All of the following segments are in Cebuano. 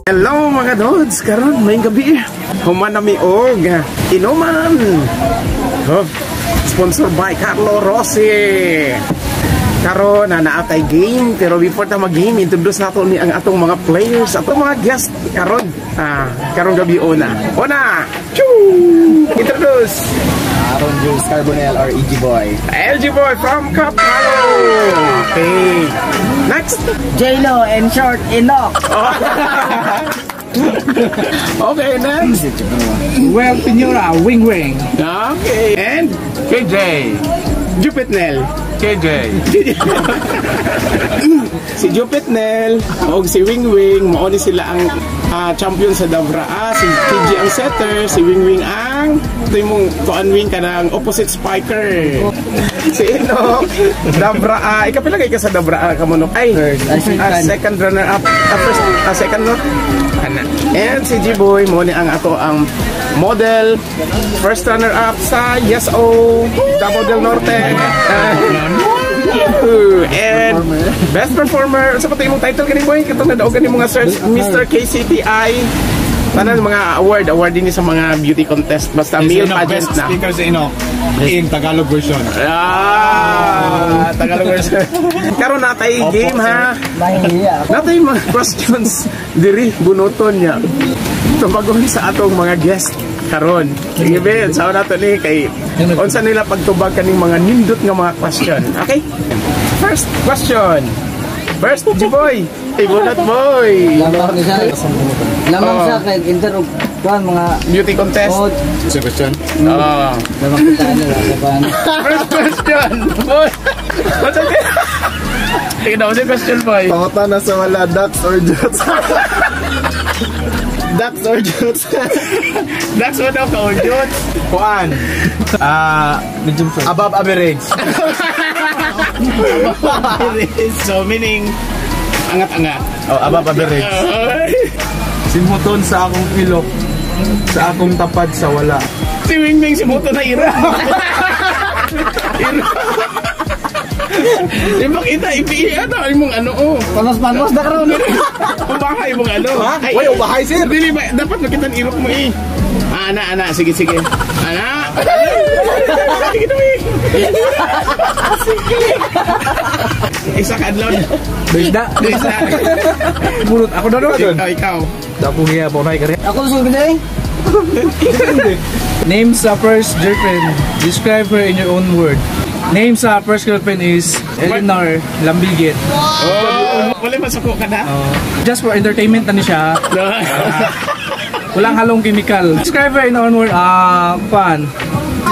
Hello mga dods, karon may gabi. Human nami og inuman. Oh, sponsor by Carlo Rossi. Karon na naa tay game, pero before ta mag-game, introduce nato ni ang atong mga players, atong mga guest karon. Karong gabi una. Una. Choo! Introduce. Aaron Jules Carbonell or EG Boy. LG Boy from Kapalo. Okay. Next. J-Lo and short Enoch. Okay, next. Well, Pinura, Wing Wing. Okay. And KJ. Jupitnel. KJ. Si Jupitnel o si Wing Wing, mao ni sila ang champion sa Davra. Si KJ ang setter, si Wing Wing ang ito yung kuan wing kanang opposite spiker. Si Enoch, Davra. Ikapila kay ka sa Davra kamunok? Ay, second runner up. First, second no? Ana. And si G-Boy, mo ni ang ato ang model, first runner up sa Yes O Davao del Norte. And best performer sa pati imong title kani boy, katong nadaog kani mga search Mr. KCTI. Tanan mga award din sa mga beauty contest basta male pageant best na. Speaker sa Enoch in Tagalog version. Tagalog version. Karon natay game ha. Natay mga questions diri bunuton niya. Tubagon sa atong mga guest karon. Sige be, sa nato ni kay unsa nila pagtubag kaning mga nindot nga mga question. Okay? First question. First, G-Boy. Ibunot boy. Lamang siya. Lamang siya kay inter og kuan mga beauty contest. Oh, question. Lamang kita nila sa pan. First question. Boy. What's up? Tingnan mo si question boy. Pangutan na sa wala, ducks or jutes? Ducks or jutes? Ducks mo daw ka or jutes? Kuan. Above average. Above average. So meaning angat-angat. Oh, above average. Simuton sa akong ilok, sa akong tapad sa wala. Si Wing Wing simuton na ira. Ira. Ipakita, ano, imong ano, oh. Panos-panos na karon. Ubahay imong ano. Ha? Uy, ubahay sir. Dili ba, dapat makita ang ilok mo eh. Ana, ana, sige, sige. Ana. Sige na, eh. Sige. Isa ka adlaw. Bisda. Bisda. Bunot ako na doon. Ikaw, ikaw. Dapo niya, punay ka rin. Ako susunod eh. Name sa first girlfriend. Describe her in your own word. Name sa first girlfriend is Eleanor Lambigit. Oh, wala masuko ka na? Just for entertainment na siya. Walang halong chemical. Describe her in own word, pan.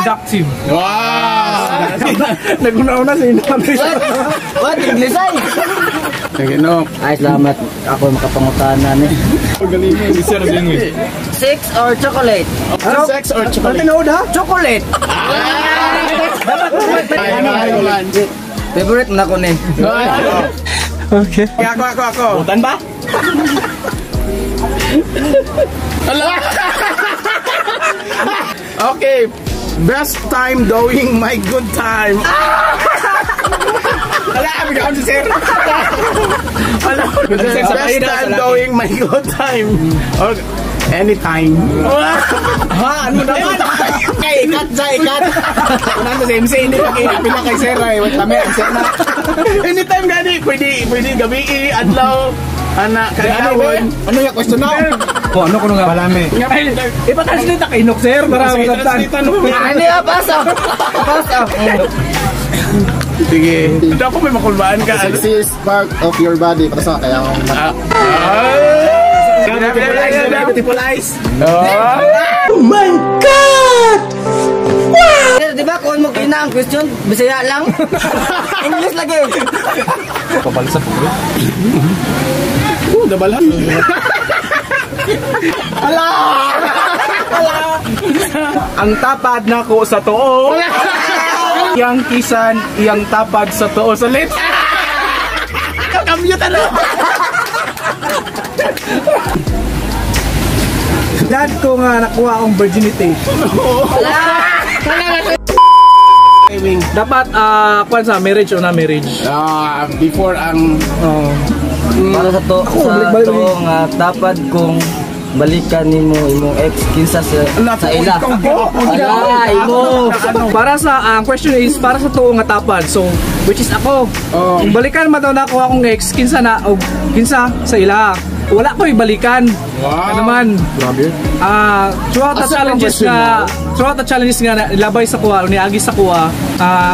Seductive. Wow! Naguna-una sa inyo. What? English ay? Sige, no. Ay, salamat. Ako makapangutahan na ni. Si Sir Wing. Sex or chocolate? Sex or chocolate? Chocolate! Favorite na ko ni. Okay. Ako, ako, ako. Butan ba? Okay. Best time doing my good time. Wala, bigyan si sir. Wala. Best time doing my good time. Or anytime. Ha? Ano na ba? Kay ikat sa ikat. Unahan sa MC, hindi pa pila kay sir ay. Wait, kami ang sir na. Anytime gani, pwede gabi, adlaw. Ana, kadlawon. Ano yung question now? Oh, ano kuno nga? Balami. Ay, ipa-translate ta kay Inok, sir, para Sige, masabtan. translate ano. Ano ya, pasa. Pasa. Sige. Dapat may makulbaan ka. Ano? Sexiest part of your body. Para sa kaya akong Beautiful eyes. Sir, di ba kung mo kina ang question, Bisaya lang. English lagi. Oh, dabalhan. Ang tapad nako sa tuo. Iyang kisan, iyang tapad sa tuo sa lips. Kamute na. Dad ko nga nakuha akong virginity. Dapat kuan sa marriage o na marriage. Ah, before ang Oh. Para sa to, sa to nga tapad kung balikan nimo imong ex kinsa sa ila. Ala, imo. Para sa ang question is para sa tuo nga tapad. So which is ako. Oh. Kung balikan man daw nako akong ex kinsa na og kinsa sa ila. Wala ko ibalikan. Wow. Ano man. Grabe. Throughout the challenges nga labay sa kuha o niagi sa kuha,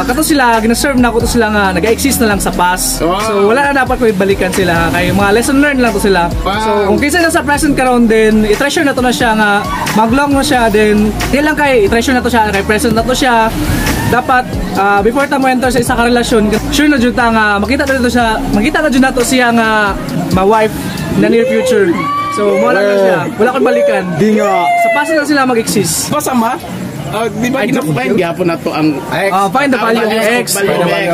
kato sila gina-serve na ko to sila nga nag-exist na lang sa past. Wow. So wala na dapat ko ibalikan sila kay mga lesson learned lang to sila. Wow. So kung kinsa na sa present karon din i-treasure na to na siya nga maglong na siya din di lang kay i-treasure na to siya kay present na to siya. Dapat before ta mo enter sa isa ka relasyon, sure na jud ta nga makita na to siya, makita na jud nato siya nga ma-wife in the near future. So mo lang na siya. Wala akong balikan. Di nga. Sa past na lang sila mag-exist. Basta ma? Di ba gina-find gyapon na to ang X. Find the value of X. Value of X.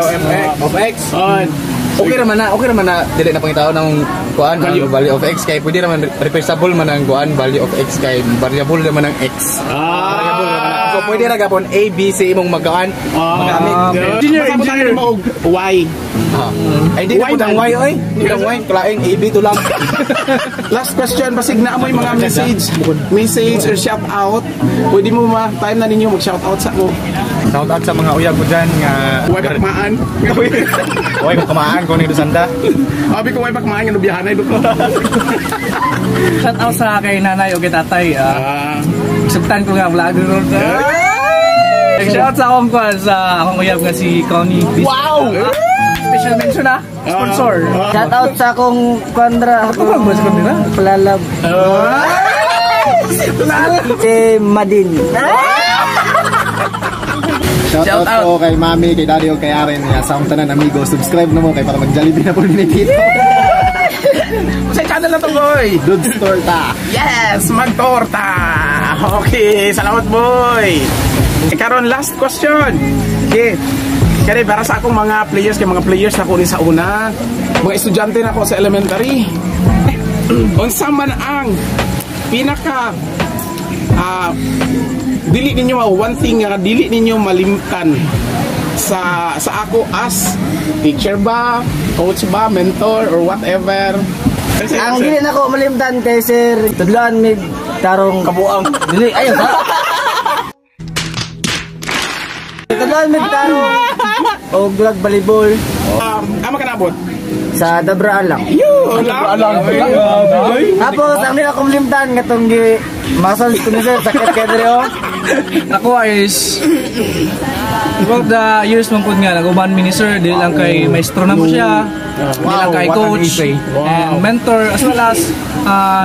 Of X. On. Okay raman na dili na pangitao ng kuan Value. value, value of X kay pwede raman replaceable man ang kuan value of X kay variable naman ang X. Variable naman ang. So pwede ra gapon A B C imong magkaan. Magamit. Okay. Engineer, Basta engineer. mo og Y. Ay di na Y pud ang man. Y oy. Di ang Y klaing A B to lang. Last question, basig na amoy mga message or shout out. Pwede mo ma time na ninyo mag shout out sa mo. Shout out sa mga uyab ko dyan nga Way bakmaan. Oy kamaan ko nito sanda. Abi ko way bakmaan nga biyahanay do ko. Shout out sa kay nanay o kay tatay. Sugtan ko nga vlog ron. Shout out sa akong kuan sa akong uyab nga si Connie. Wow! Special mention ah. Sponsor. Shout out sa akong kondra. Ako ba sa kanila? Palalab. Si Madin. Shout out ko kay mami, kay daddy, o kay Aren. Ya, sa akong tanan amigo, subscribe na mo kay para mag-Jollibee na po ni Tito. Sa channel na to, boy. Dudes Torta. Yes, magtorta. Okay, salamat boy. Karon last question. Okay. Kaya para sa akong mga players, kay mga players na ko ni sa una, mga estudyante na ako sa elementary. Unsa man ang pinaka dili ninyo one thing nga dili ninyo malimtan sa ako as teacher ba, coach ba, mentor or whatever. Ang dili na ko malimtan kay sir, tudloan mig tarong Kabuang. Dili ayo sa. Tudloan mig tarong og lag volleyball Ama ka nabot? sa Dabraan lang. Yo, lang. Tapos ang dili ako malimtan ngatong gi massage ko ni sir sakit kay diri oh. Ako is throughout the years man pud nga nag-uban mi ni sir dili lang kay maestro na mo siya. Dili lang kay what an coach essay. and mentor as well as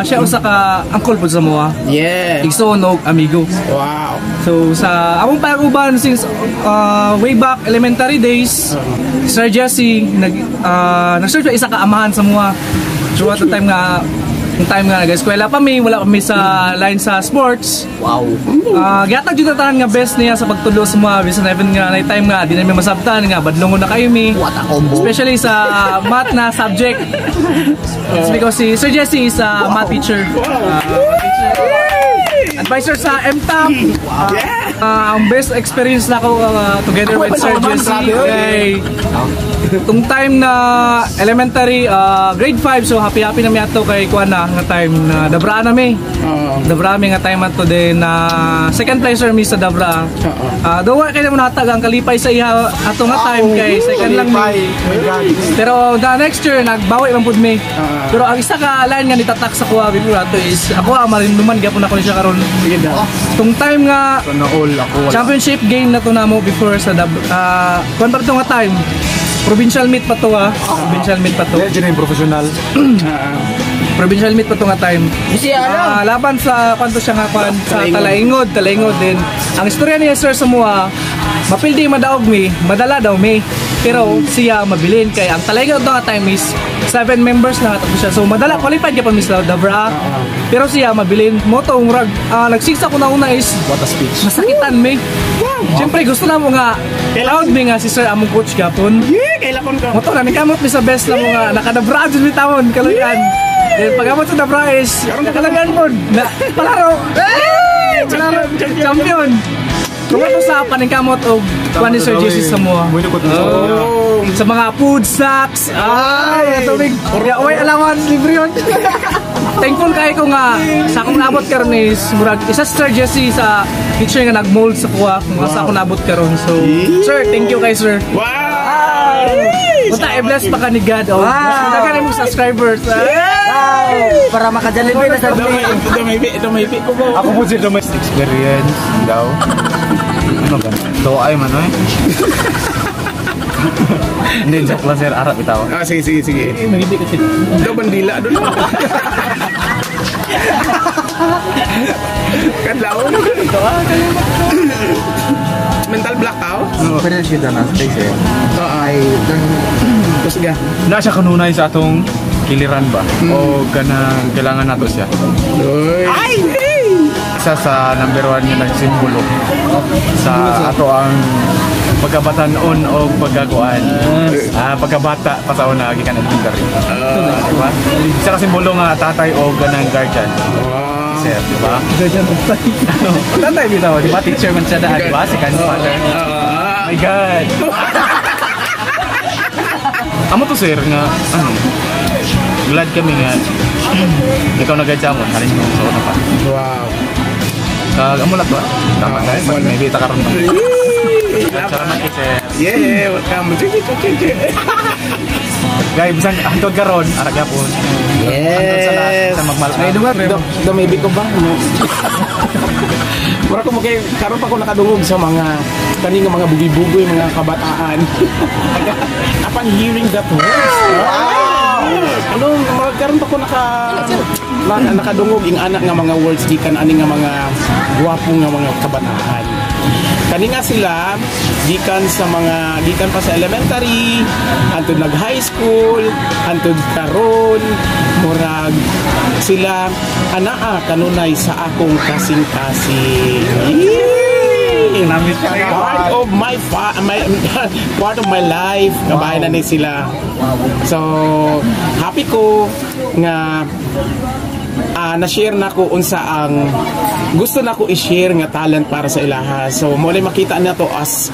siya usa ka uncle pud sa moa. Yeah. Igsoon og amigo. Wow. So sa akong pag-uban since way back elementary days, Sir Jesse nag-serve siya isa ka amahan sa mga throughout the time nga yung time nga nag-eskwela pa mi, wala pa mi sa line sa sports. Wow. Gihatag jud na tanan nga best niya sa pagtulo sa mga bisan even nga na time nga di na mi masabtan nga badlongon na kayo mi. What a combo. Especially sa math na subject. It's because si Sir Jesse is a math teacher. Advisor sa MTAP. Yeah. Ang best experience na ako together with Sir Jesse kay tung time na elementary, grade 5, so happy happy na mi ato kay kuan na nga time na Dabra na mi. Dabra mi nga time ato din na second placer mi sa Dabra. Do kay mo natag ang kalipay sa iha ato nga time kay second lang mi. Pero the next year nagbawi man pud mi. Pero ang isa ka line nga nitatak sa kuha before ato is ako marinduman gyapon ako ni siya karon. Sige daw. Tung time nga Sana all ako wala. championship game na to namo before sa Dab kuan pa to nga time. Provincial meet pa to ah. Provincial meet pa to. Legend yung professional. Provincial meet pa to nga time. Laban sa kwanto siya nga kwan sa Talaingod, Talaingod din. Ang istorya niya, sir, sa mua, mapildi madaog mi, madala daw mi. Pero siya mabilin kay ang Talaingod nga time is 7 members na nga siya. So madala, qualified ka pa mi sa Dabra. Pero siya mabilin mo to rag nagsigsa ko na una is What a speech. masakitan mi. Siyempre gusto na mo nga proud mi nga si sir among coach gapon. Yeah, kailakon ko. Mo to na nikamot mi sa best na mo nga nakadabra jud mi tawon kaluyan. Then pag-abot sa Dabra is nakalagan pod na palaro. Palaro champion. Kung ano sa paningkamot og kuan ni Sir JC sa mo. Oh. Sa mga food snacks, ay, tubig. Ya, oy, allowance libre yun. Thankful kay ko nga sa akong naabot karon is murag isa si Sir Jesse sa teacher nga nag-mold sa kuha kung asa ako naabot karon. So, sir, thank you kay sir. Wow! Punta, i-bless pa ka ni God. Oh. Wow. Daghan mo subscribers. Wow! Para maka-Jollibee na sa Dumay, ko ba? Ako po si domestic experience daw. Ano ba? Doay man oy. Hindi, joke lang sir, arap bitaw. Ah, sige, sige, sige. Daw bandila doon. Kadlaw. Mental blackout? Experience yun na space eh. Ay, dang Kusga. Na siya kanunay sa atong kiliran ba? O kanang kailangan nato siya. Uy. Ay! Isa sa number one nga nagsimbolo sa ato ang pagkabatanon o pagkakuan. Pagkabata pa sa una gikan elementary. Diba? Isa ka simbolo nga tatay o ganang guardian. Sir, di ba? Guardian of time. Tatay bitaw, di ba? Teacher man siya dahil, di ba? Si father. My God. Amo to sir nga ano. Glad kami nga ikaw nag-guide sa amon, halin mo sa una pa. Wow. Kag amo lang to. Tama tayo, maybe ta karon pa. Salamat kay sir. Yeah, welcome. Guys, bisan hantod karon, ara gyapon. Hantod sa lahat sa magmal. Ay, duwa, do, maybe ko ba? Mura ko mo kay karon pa ko nakadungog sa mga kani nga mga bugi-bugoy mga kabataan. Upon hearing that words. Wow! Ano, mga karon pa ko nakadungog ing anak nga mga words gikan ani nga mga gwapo nga mga kabataan. Kani nga sila gikan sa mga gikan pa sa elementary hantod nag high school hantod karon, murag sila anaa kanunay sa akong kasing-kasing. Yee! Part of my part of my life kabahin na ni sila. So happy ko nga na-share na ko unsa ang gusto na ko i-share nga talent para sa ilaha. So mo makita na to as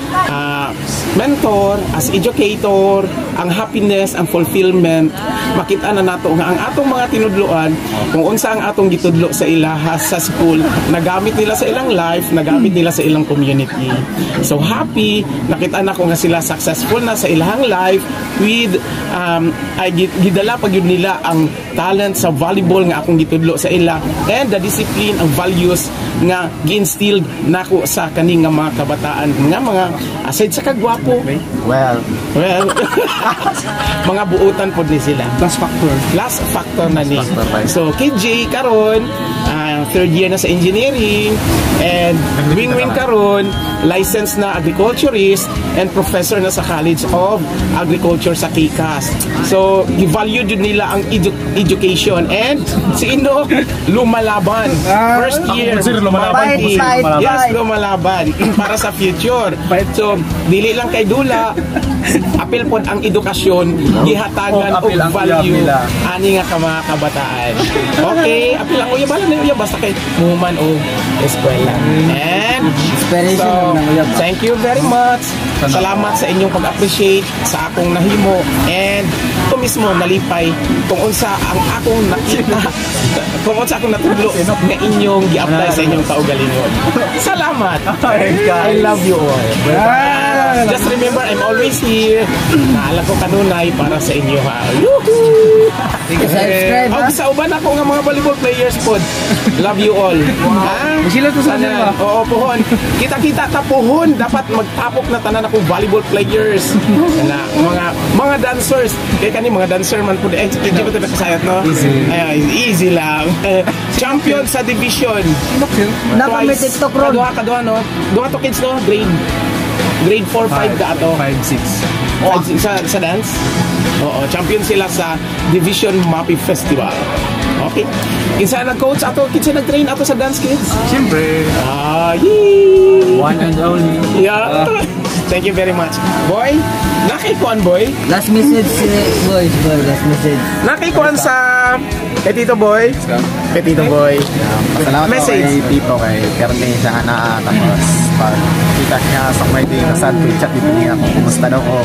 mentor, as educator, ang happiness, ang fulfillment, makita na nato nga ang atong mga tinudloan, kung unsa ang atong gitudlo sa ilaha sa school, nagamit nila sa ilang life, nagamit nila sa ilang community. So happy, nakita na ko nga sila successful na sa ilang life with ay gidala pa gyud nila ang talent sa volleyball nga akong gitudlo sa ila and the discipline, ang values nga gi-instilled nako sa kaning nga mga kabataan nga mga aside sa kagwapo, Well, well, mga buutan pod ni sila. Last factor. Last factor na ni. So KJ karon third year na sa engineering and Wing Wing karon licensed na agriculturist and professor na sa College of Agriculture sa KCAS. So gi-value jud nila ang education and si Ino lumalaban. First year. Sir, lumalaban. Fight, fight, Yes, fight. lumalaban para sa future. So, dili lang kay dula, apil pod ang edukasyon, gihatagan Og og apil ang uyab value nila. ani nga ka mga kabataan. Okay, apil ang uyab, bala na uyab basta Basta kay muhuman og eskwela. And Inspiration so, lang ng uyab. Thank you very much. Salamat sa inyong pag-appreciate sa akong nahimo and ko mismo nalipay kung unsa ang akong nakita, kung unsa akong natudlo nga inyong gi-apply sa inyong kaugalingon. Salamat. I love you all. Just remember, I'm always here. Naa lang ko kanunay para sa inyo, ha. Yuhuu! Subscribe ha. Og sa uban ako nga mga volleyball players pod. Love you all. Ha? Sila to sa Tanan. nila. Oo, puhon. Kita-kita ta puhon. Dapat magtapok na tanan akong volleyball players. Na mga dancers. Kay kani mga dancer man pud. Eh, di ba ito nakasayot, no? Easy. Ay, easy lang. Champion sa division. Napa may Twice. TikTok ron. Kaduha, kaduha, no? Duha to kids, no? Grade 4, 5 ka ato. 5, 6. 5, 6 sa dance? Oo, champion sila sa Division Mapi Festival. Okay. Kinsa nag-coach ato? Kinsa nag-train ato sa dance, kids? Siyempre. Ah, yee! One and only. Yeah. Thank you very much. Boy, nakikuan, boy. Last message si boys, boy, last message. Nakikuan sa kay Tito Boy. Kay Tito Boy. Salamat po Message. kay Tito, kay Kerne, siya nga naa. Tapos, pag kita niya sa may di nasad ko, chat dito niya kung kumusta daw ko.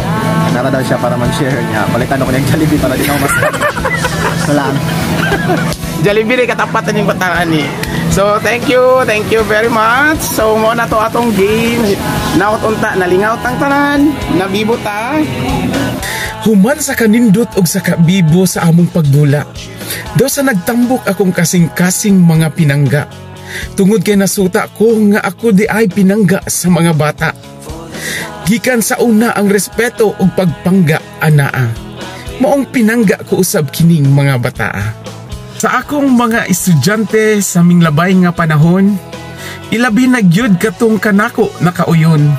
Nara daw siya para mag-share niya. Palitan ako ng Jollibee para di na ako mas. Salamat. Jollibee rin katapatan yung bataan ni. So, thank you. Thank you very much. So, mo na to atong game. Naot unta, nalingaw tang tanan. Nabibo ta. Human sa kanindot og sa kabibo sa among pagdula. Do sa nagtambok akong kasing-kasing mga pinangga. Tungod kay nasuta ko nga ako di ay pinangga sa mga bata. Gikan sa una ang respeto ug pagpangga anaa. Maong pinangga ko usab kining mga bataa. Sa akong mga estudyante sa minglabay nga panahon, ilabi na gyud katong kanako nakauyon.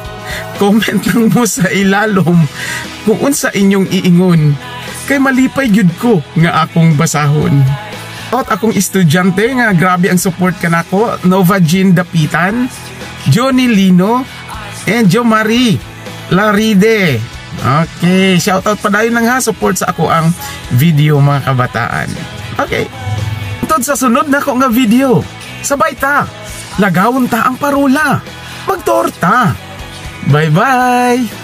Comment lang mo sa ilalom kung unsa inyong iingon. Kay malipay gyud ko nga akong basahon. At akong estudyante nga grabe ang support kanako, Nova Jean Dapitan, Johnny Lino, and Jo Marie Laride. Okay, shout out pa dayon lang ha, support sa ako ang video, mga kabataan. Okay. Tod sa sunod na ko nga video. Sabay ta. Lagawon ta ang parola. Magtorta. Bye-bye.